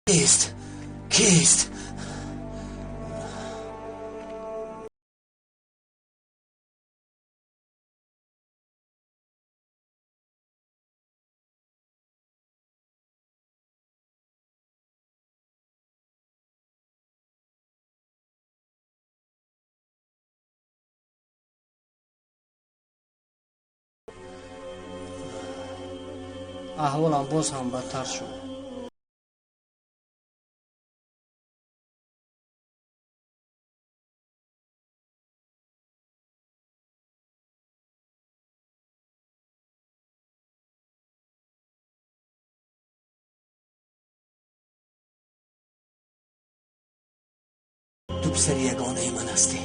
Кист? Кист? Аҳволам боз ҳам бадтар шуд. Ту писари ягонаи ман ҳастӣ.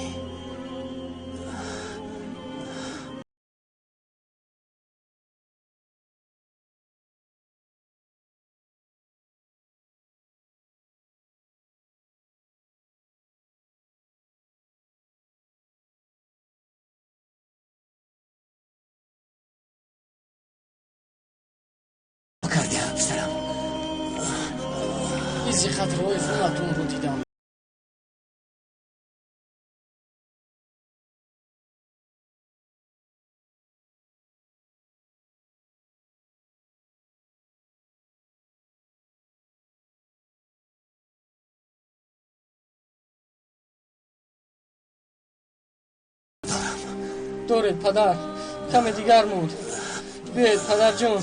Кардиам, писарам? Изи қатраҳои хунатонро дидам. Доред, падар, каме дигар монд. Биёед, падарҷон.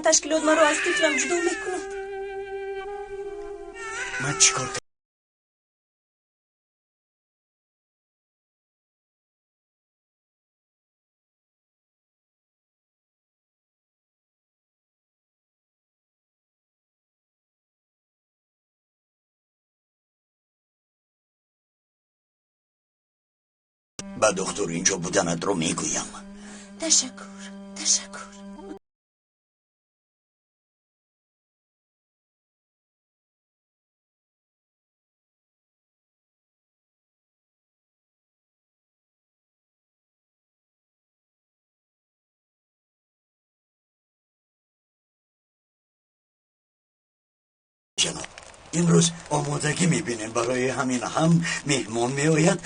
Ташкилот маро аз тифлам ҷудо мекунад. Ман чӣ кор ба духтур инҷо буданатро мегӯям. Ташаккур, ташаккур. Ҷаноб, имрӯз омодагӣ мебинем, барои ҳамин ҳам меҳмон меояд.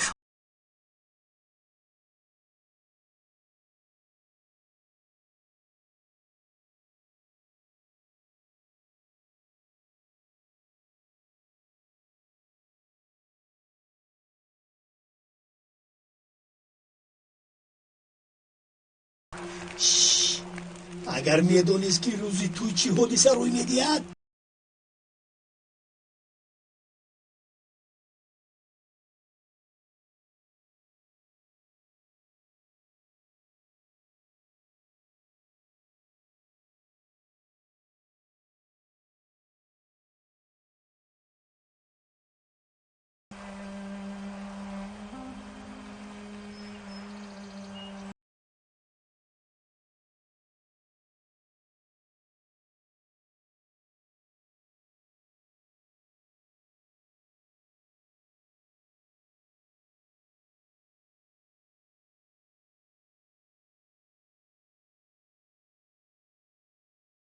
Агар медонист, ки рӯзи тӯй чӣ ҳодиса рӯй медиҳад.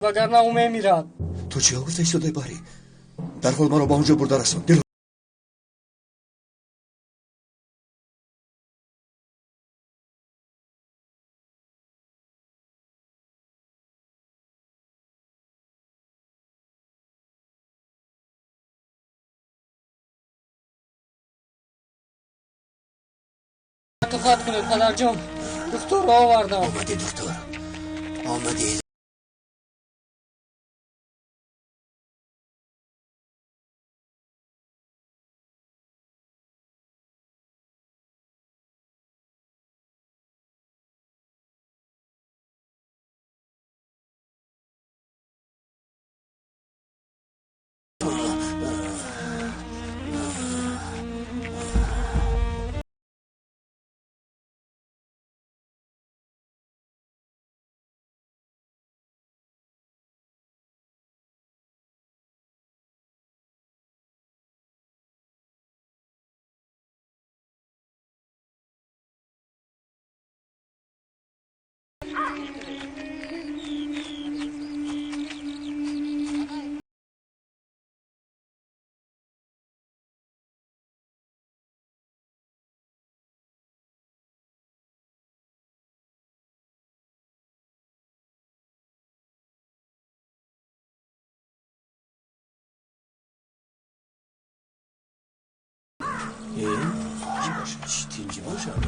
Вагарна ӯ мемирад. Ту чиҳо гуфта истодаи, Бари? Дарҳол маро ба он ҷо бурда расон. Тоқат кунед, падарҷон, духтурро овардам. Омадӣ, духтур, омадӣ. Чӣ тинҷӣ бошад?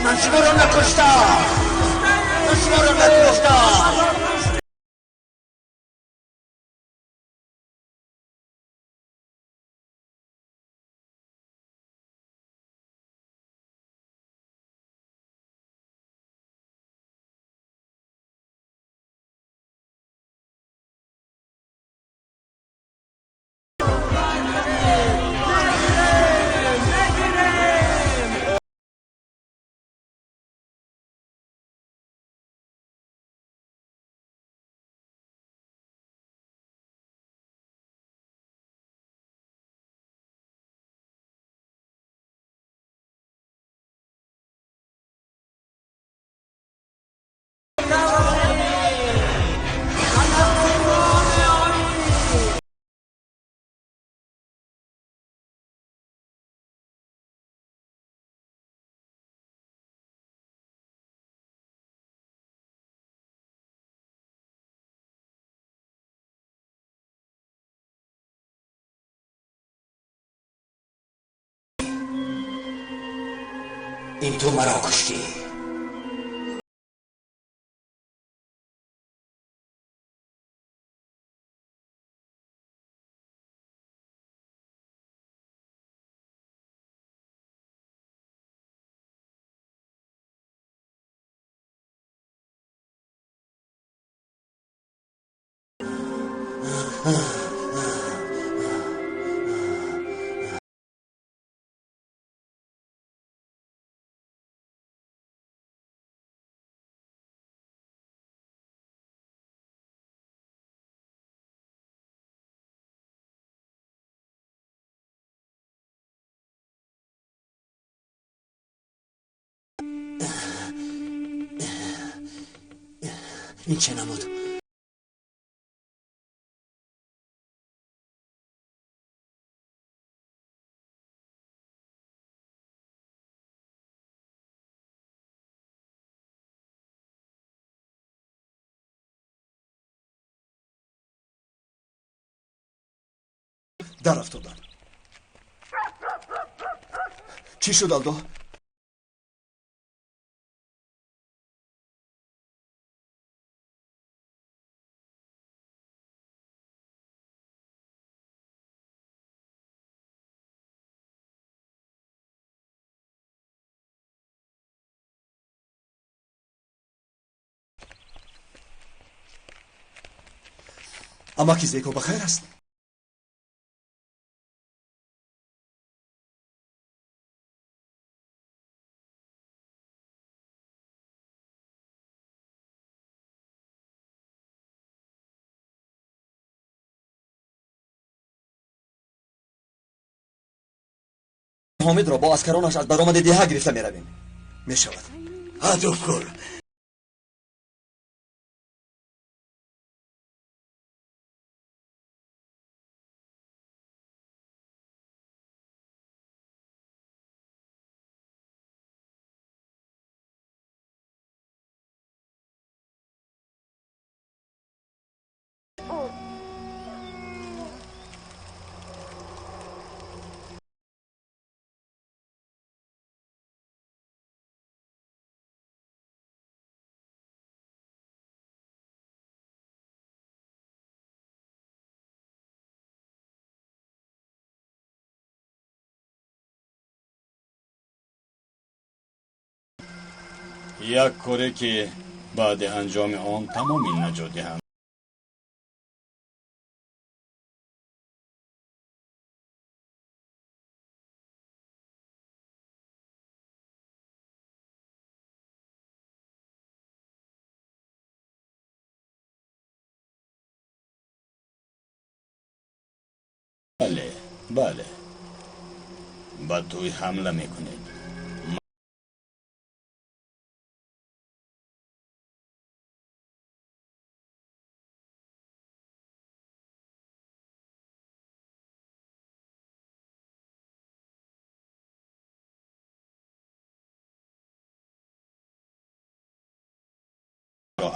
من شما را نکشتم، من شما را نکشتم. این تو مرا کشتی. این چه نمود؟ در افتادن. چی شد آلدو؟ амаки зеко ба хайр аст? Ҳомидро бо аскаронаш аз баромади деҳа гирифта меравем. Мешавад. Адукур. Як коре, ки баъди анҷоми он тамоми наҷотдиҳандагон Бале, бале, ба тӯй ҳамла мекунед.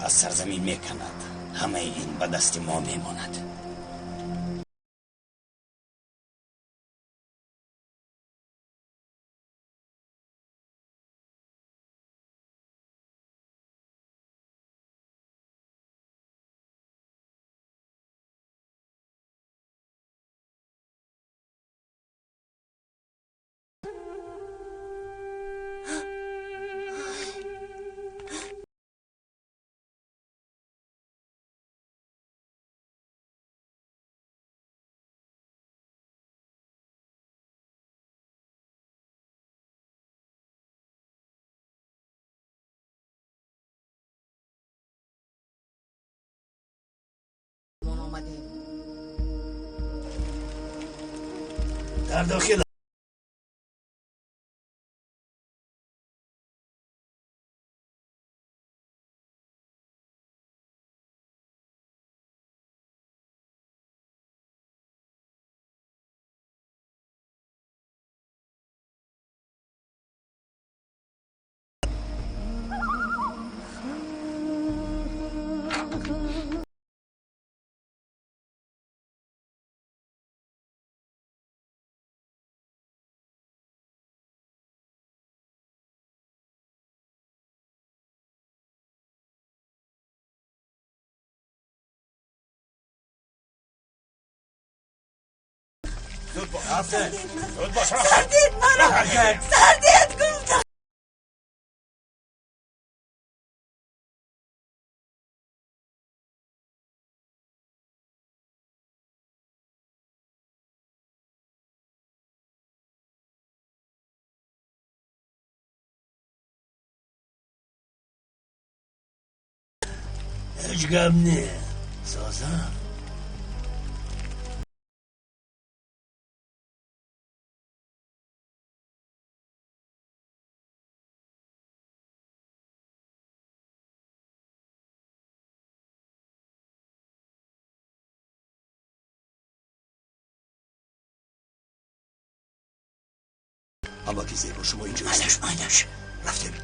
Аз сарзамин меканад. Ҳамаи ин ба дасти мо мемонад. Омадем. Дар дохил. Сардед маро, сардед гуфтам. Ҳеҷ гап не, созам. Амаки зебо, шумо инҷо? Майлаш, майлаш. Рафтем.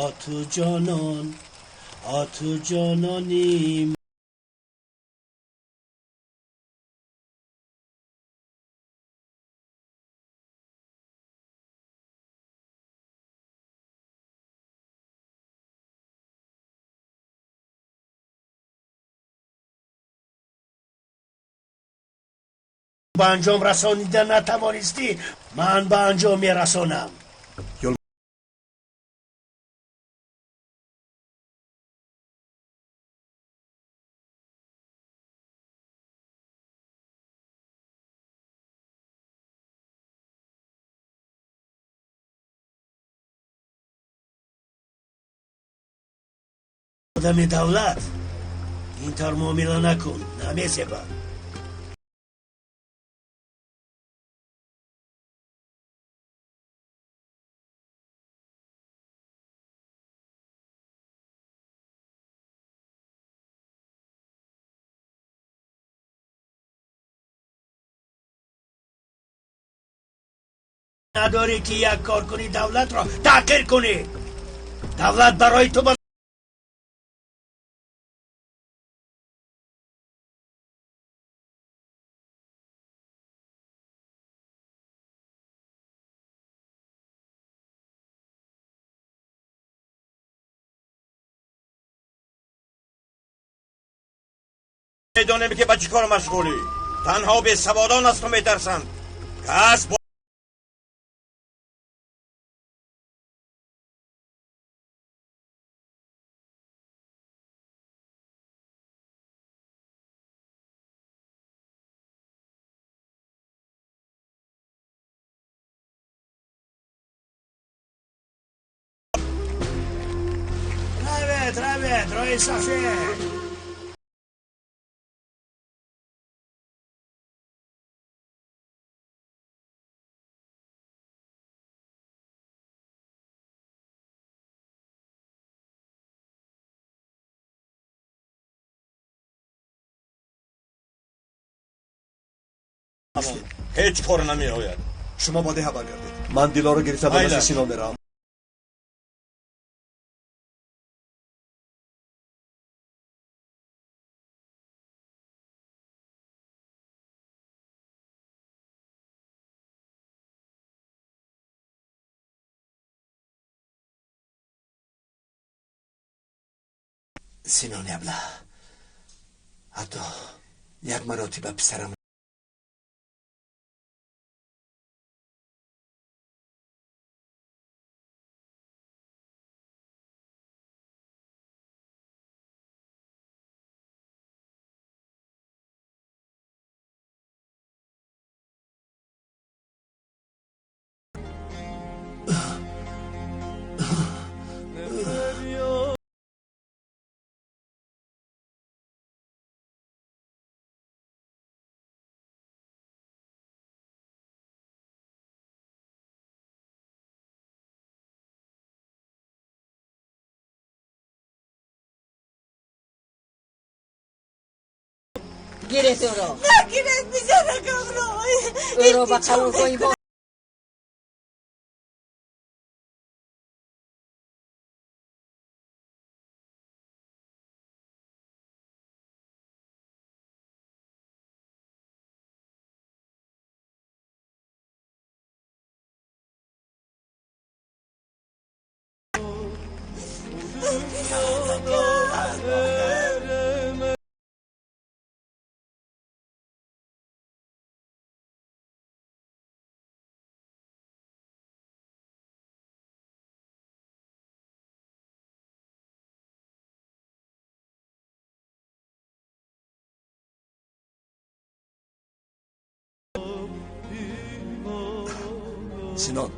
Оту ҷонон, оту ҷонони. Ба анҷом расонида натавонистӣ, ман ба анҷом мерасонам. Одами давлат, ин тавр муомила накун, намезебад. Надорӣ, ки як коркуни давлатро таҳқир кунӣ. Давлат барои ту ба Медонем, ки ба чӣ кор машғулӣ. Танҳо бесаводон аз ту метарсанд. Кас Равед, равед, роҳи сафед. Ҳеҷ кор намеояд. Шумо ба деҳа баргардед, ман Дилоро гирифта ба назди Майлаш. Сино меравам. Синони абла, ҳатто як маротиба писарам Гиред ӯро. Нагиред бечоракамро. Ӯро ба қароргоҳи мо Синон.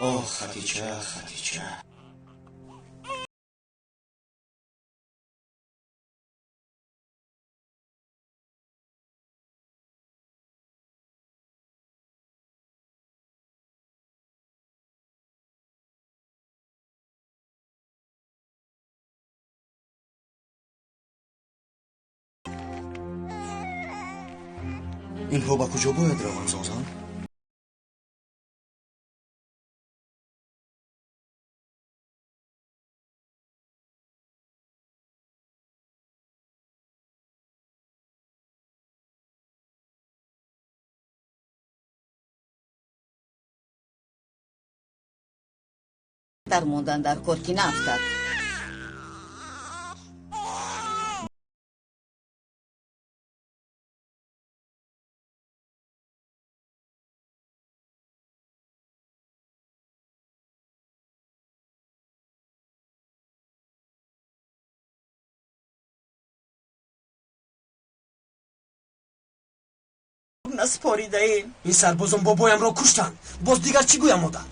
Оҳ, Хатича, Хатича. Инҳо ба куҷо бояд раванд, Зозан? Дар мондан дар кор ки наафтад. Насупоридаем. Ин сарбозон бобоямро куштанд. Боз дигар чӣ гӯям, модар?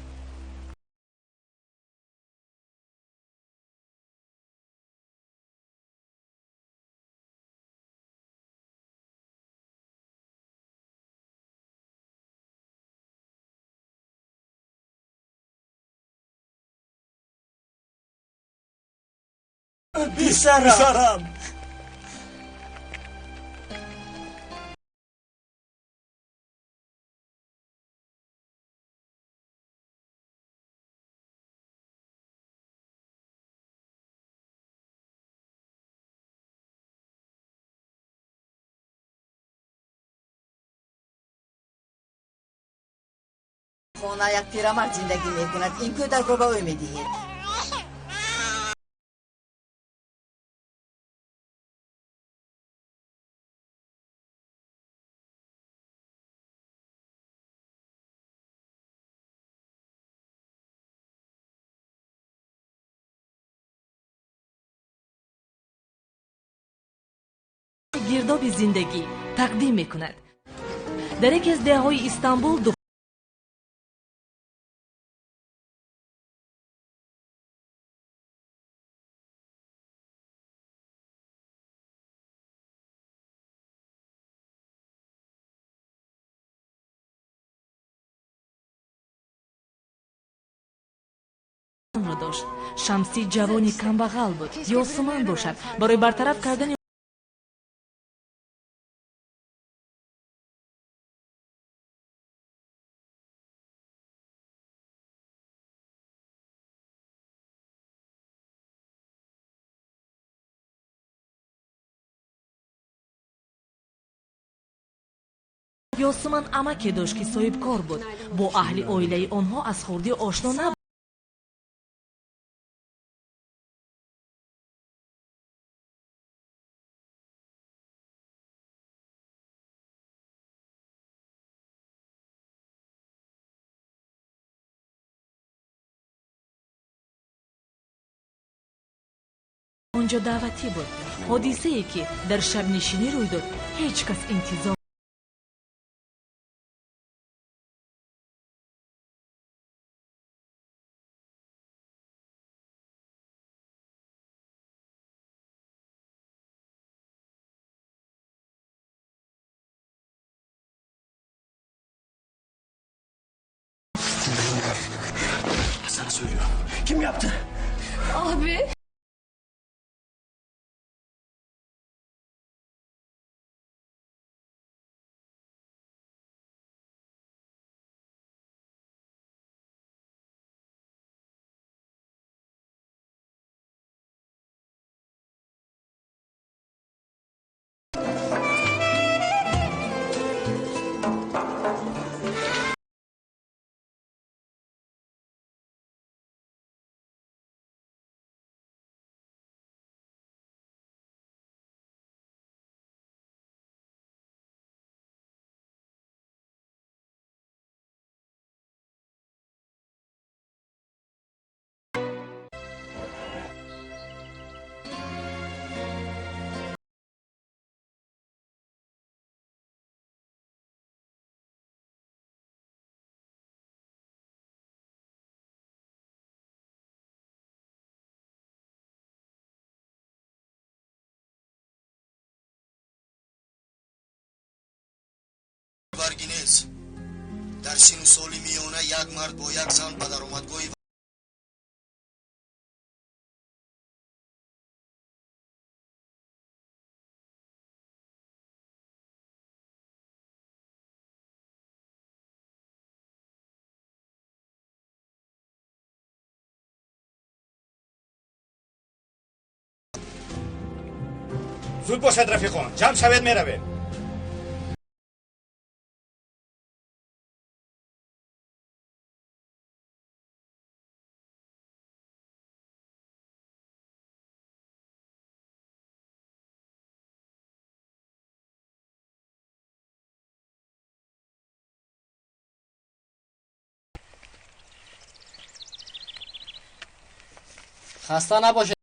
Писарам! Хона як пирамард зиндагӣ мекунад. Ин кӯдакро ба ӯ медиҳед. Гирдоби зиндагӣ тақдим мекунад. Дар яке аз деҳаҳои Истанбул ро дошт. Шамсӣ ҷавони камбағал буд. Ёсуман бошад, барои бартараф кардани Ёсуман амаке дошт, ки соҳибкор буд. Бо аҳли оилаи онҳо аз хурдӣ ошно набуд. Онҷо даъватӣ буд. Ҳодисае, ки дар шабнишинӣ рӯй дод, ҳеҷ кас интизор Sana söylüyorum. Kim yaptı? Abi. Варгинез, дар сину соли миёна як мард бо як зан ба даромадгоҳи Зуд бошад, рафиқон, ҷамъ шавед, меравем. Хаста набошед.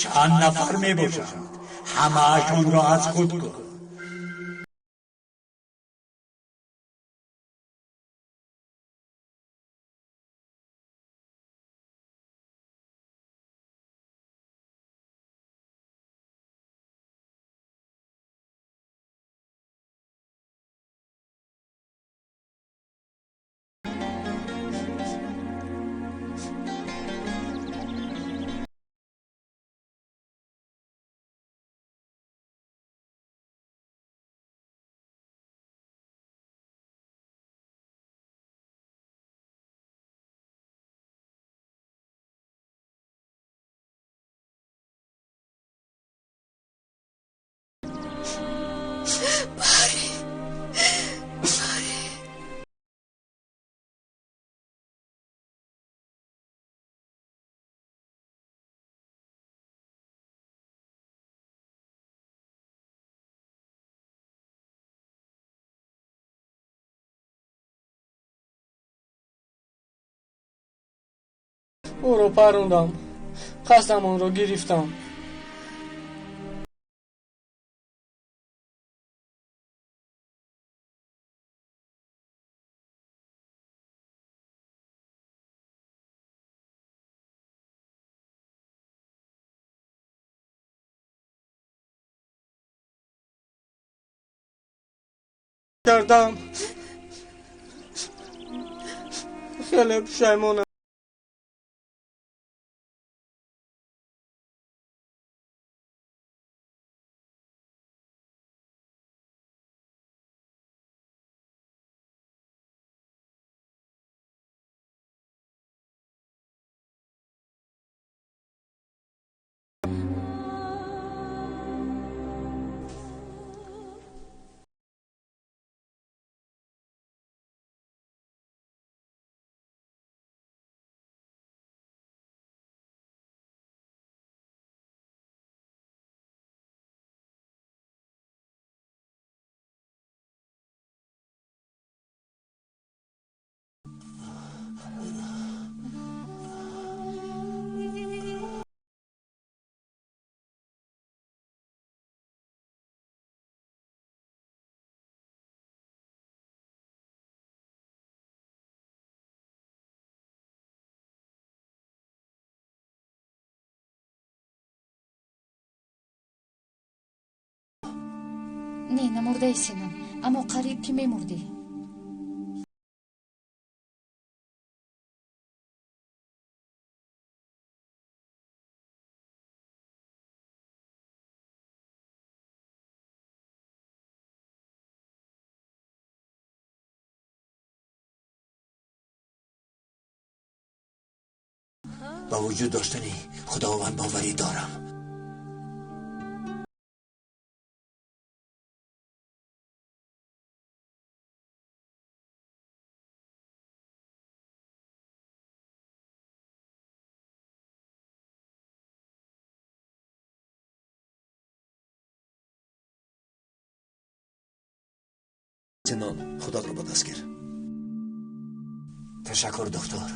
Чанд нафар мебошанд, ҳамаашонро аз худ кун. Ӯро парондам, қасдам онро гирифтам. Кардам, хеле пушаймонам. Не, намурдаи, Синон, аммо қариб ки мемурдӣ. Ба вуҷуд доштани Худованд боварӣ дорам. Синон, худатро ба даст гир. Ташаккур, доктор.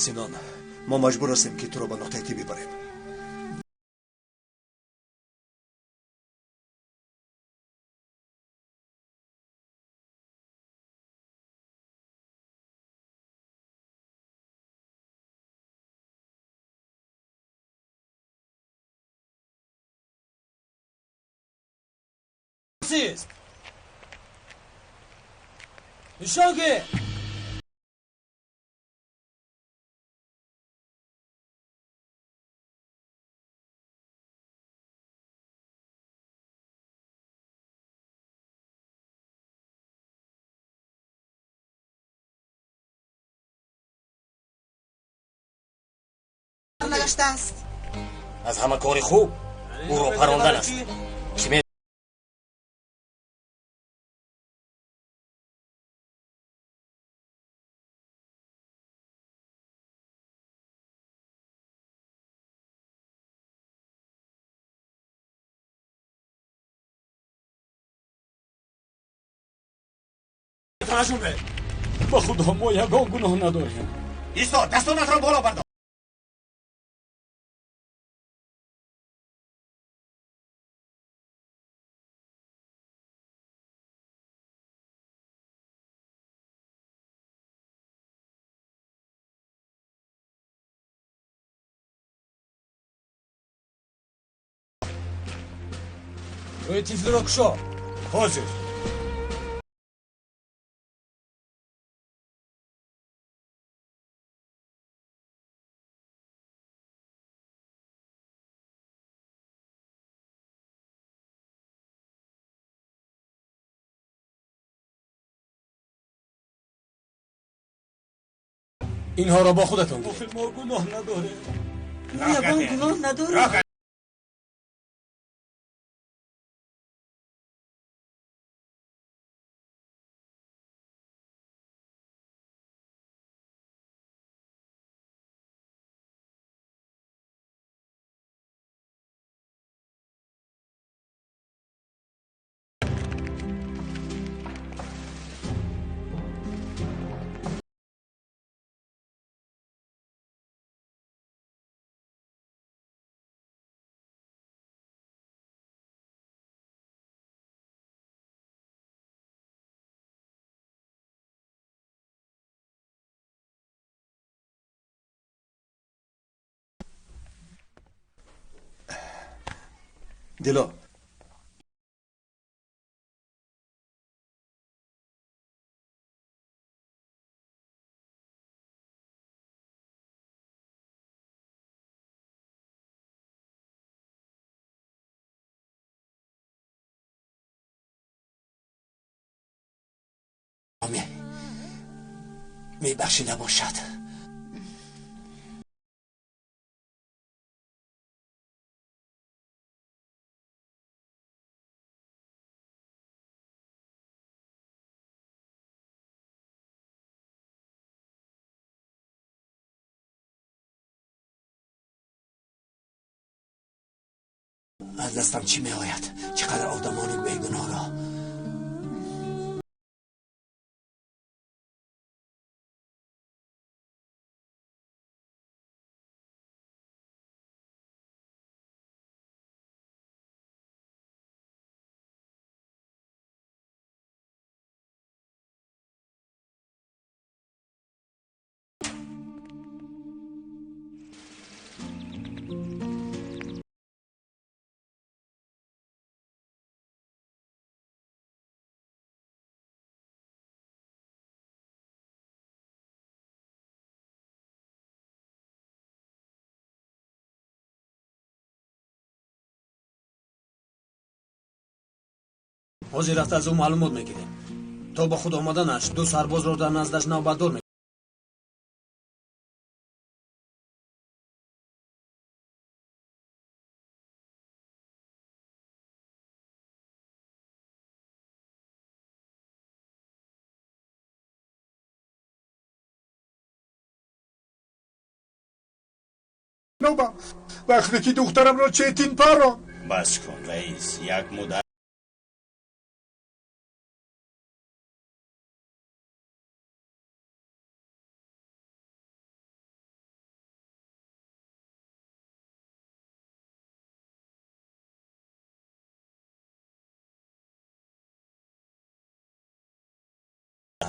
Синон, мо маҷбур ҳастем, ки туро ба нуқтаи тиббӣ барем. Нишон ки! Нагаштааст. Аз ҳама кори хуб ӯро парондан аст. Ки Ба худо, мо ягон гуноҳ надорем. Исто, дастонатро боло бардор. Рӯи тифлиро кушо. Ҳозир. Инҳоро бо худатон гиред. Охир мо гуноҳ надорем. Мо ягон гуноҳ надорем. Дило, Мебахшида бошад. Аз дастам чӣ меояд? Чӣ қадар одамони бегуноҳро Ҳозир рафта аз ӯ маълумот мегирем. То ба худ омаданаш ду сарбозро дар наздаш навбатдор. Вақте ки духтарамро Четин парон. Бас кун, раис, як муддат.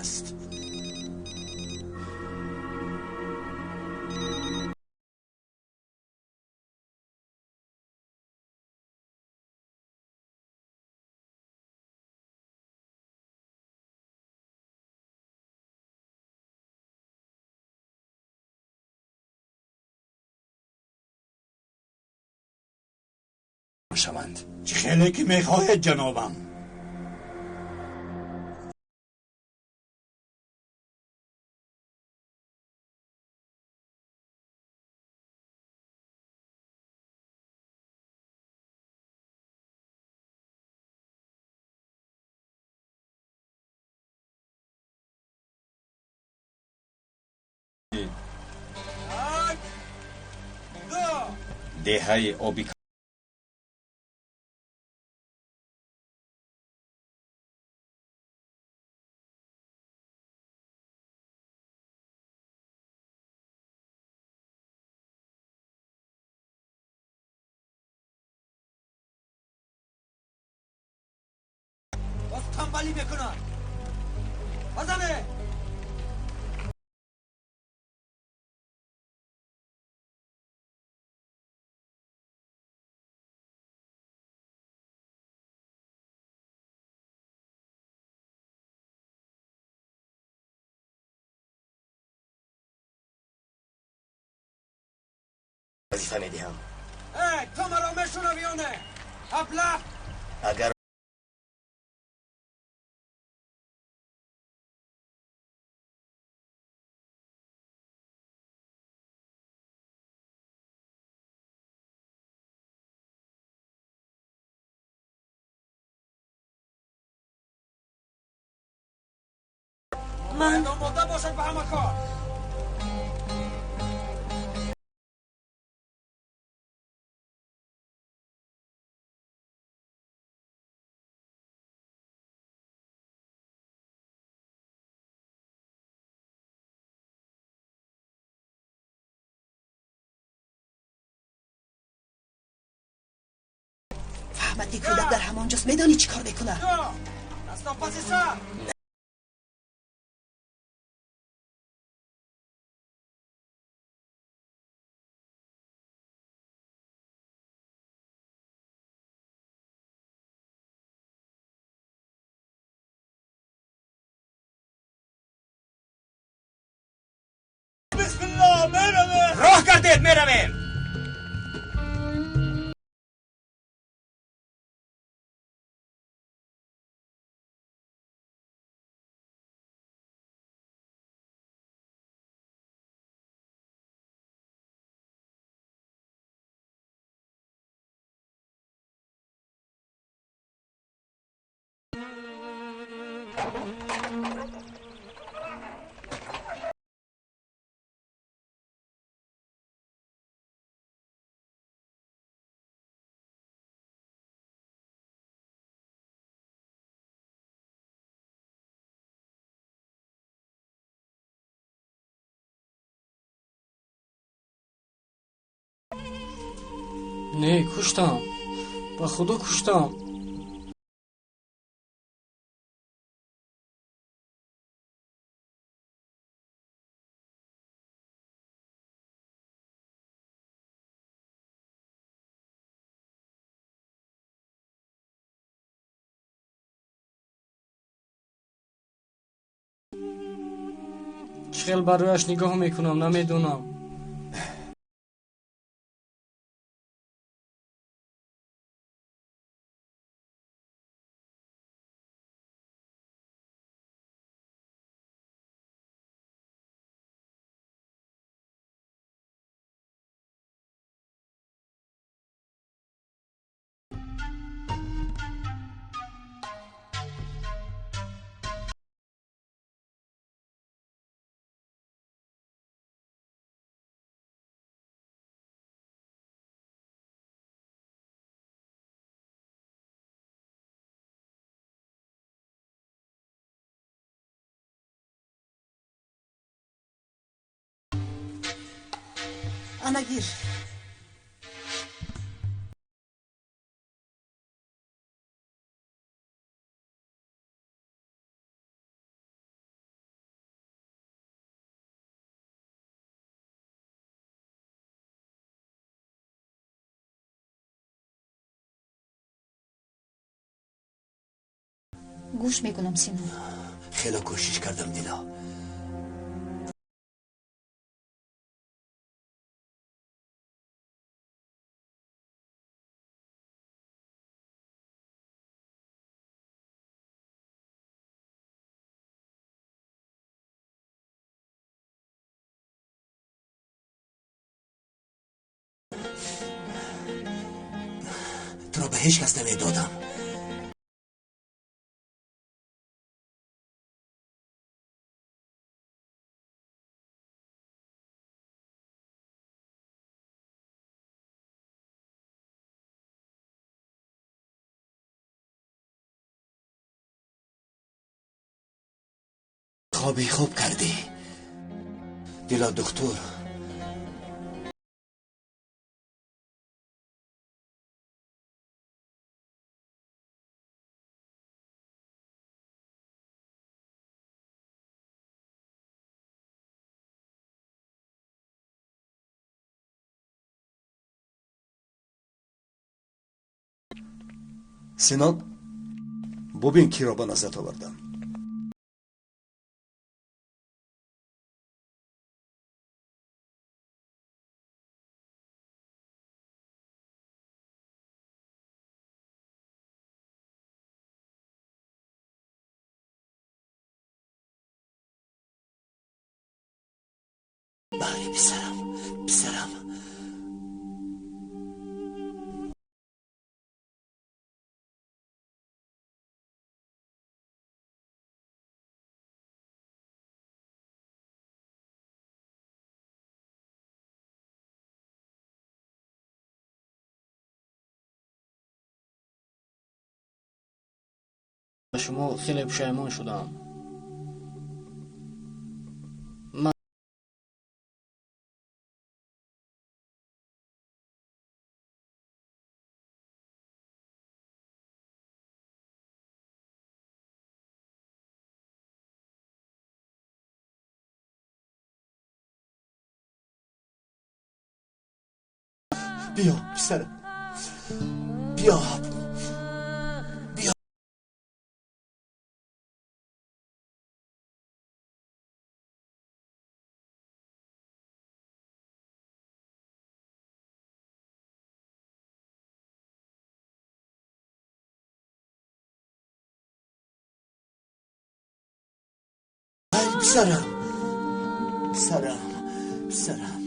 аст. Шаванд. Чӣ хеле ки мехоҳед, ҷанобам. Деҳаи оби Боз танбалӣ мекунад. Базане! Вазифа медиҳам. Э, ту маро мешунавӣ ё не? Аблаҳ! Агар Ман Омода бошад ба ҳама кор. Фаҳмад, ки кӯдак дар ҳамон ҷост, медонӣ чӣ кор мекунад? Ду! Дастон паси сар! Роҳ гардед, меравем. Не, куштам, ба худо, куштам. Чӣ хел ба рӯяш нигоҳ мекунам, намедонам. Ана, гир. Гӯш мекунам, Синон. Хеле кӯшиш кардам, Дило. Туро ба ҳеҷ кас намедодам. Хоби хуб кардӣ, Дило. Духтур Синон, бубин, киро ба назарат овардам. Бале, писарам, писарам. Ба шумо хеле пушаймон шудам. Ман Биё, писарам, биё, биё. Ай, писарам, писарам, писарам.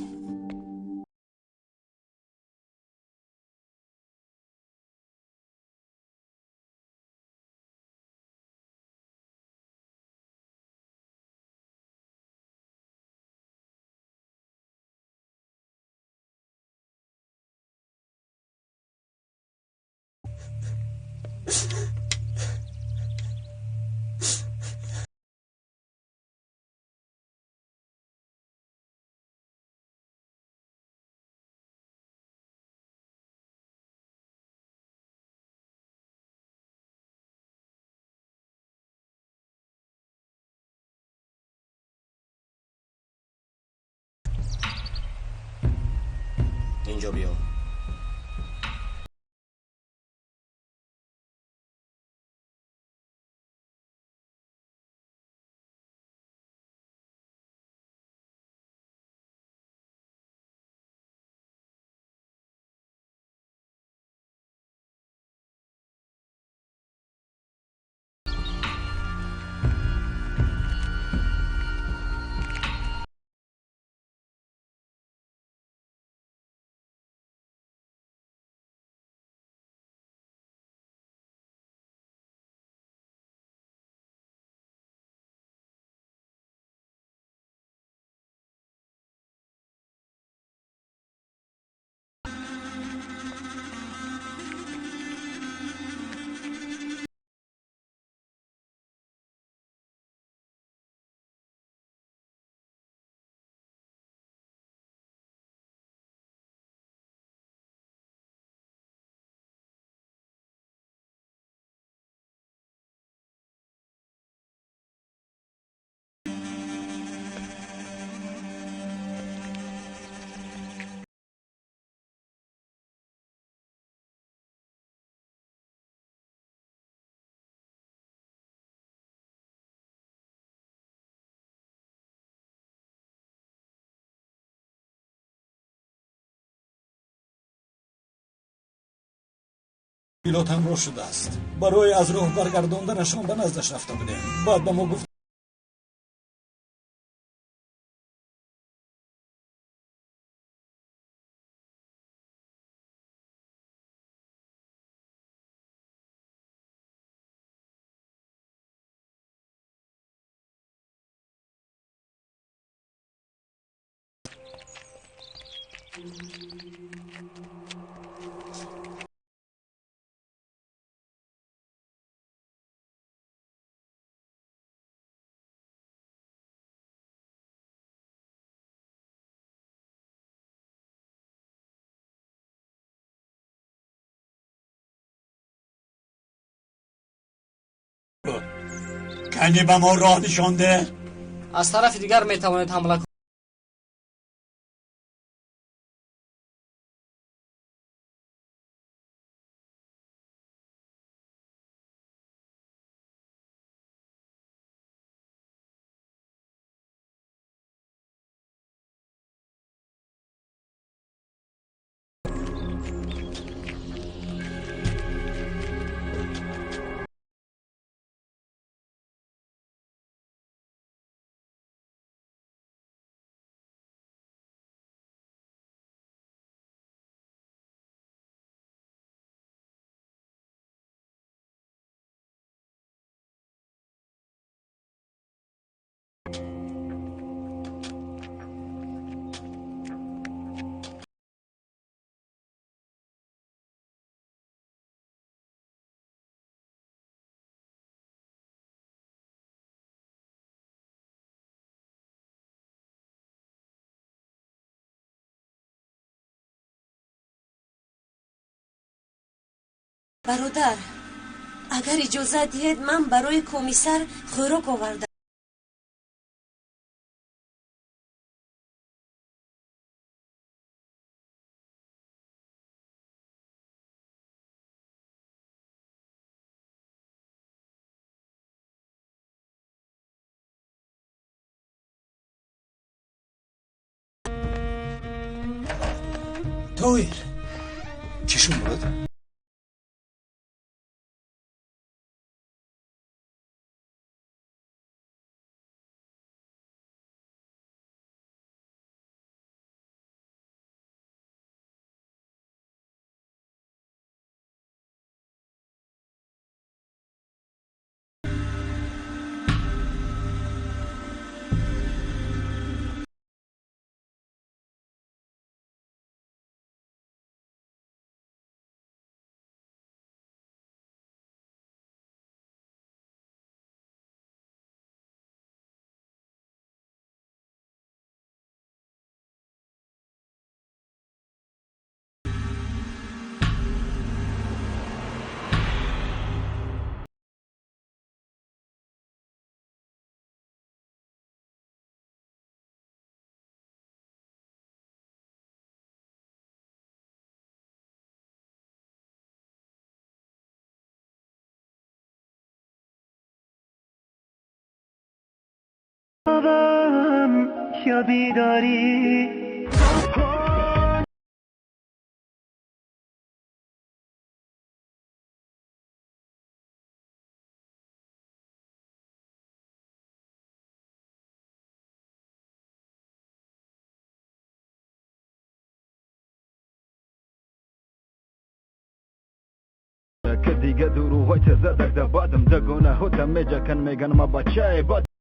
Инҷо биё. Пилот ҳамроҳ шудааст. Барои аз роҳ баргардонданашон ба наздаш рафта будем. Баъд ба мо гуфт, кани ба мо роҳ нишонде. Аз тарафи дигар метавонед ҳамла. Бародар, агар иҷозат диҳед, ман барои комиссар хӯрок овардам. Тоҳир. Чӣ шуд, Мурод? یا بیداری. که دیگه دروغای تزه در بادم دگونه هوتم میجکن میگن ما بچه باد.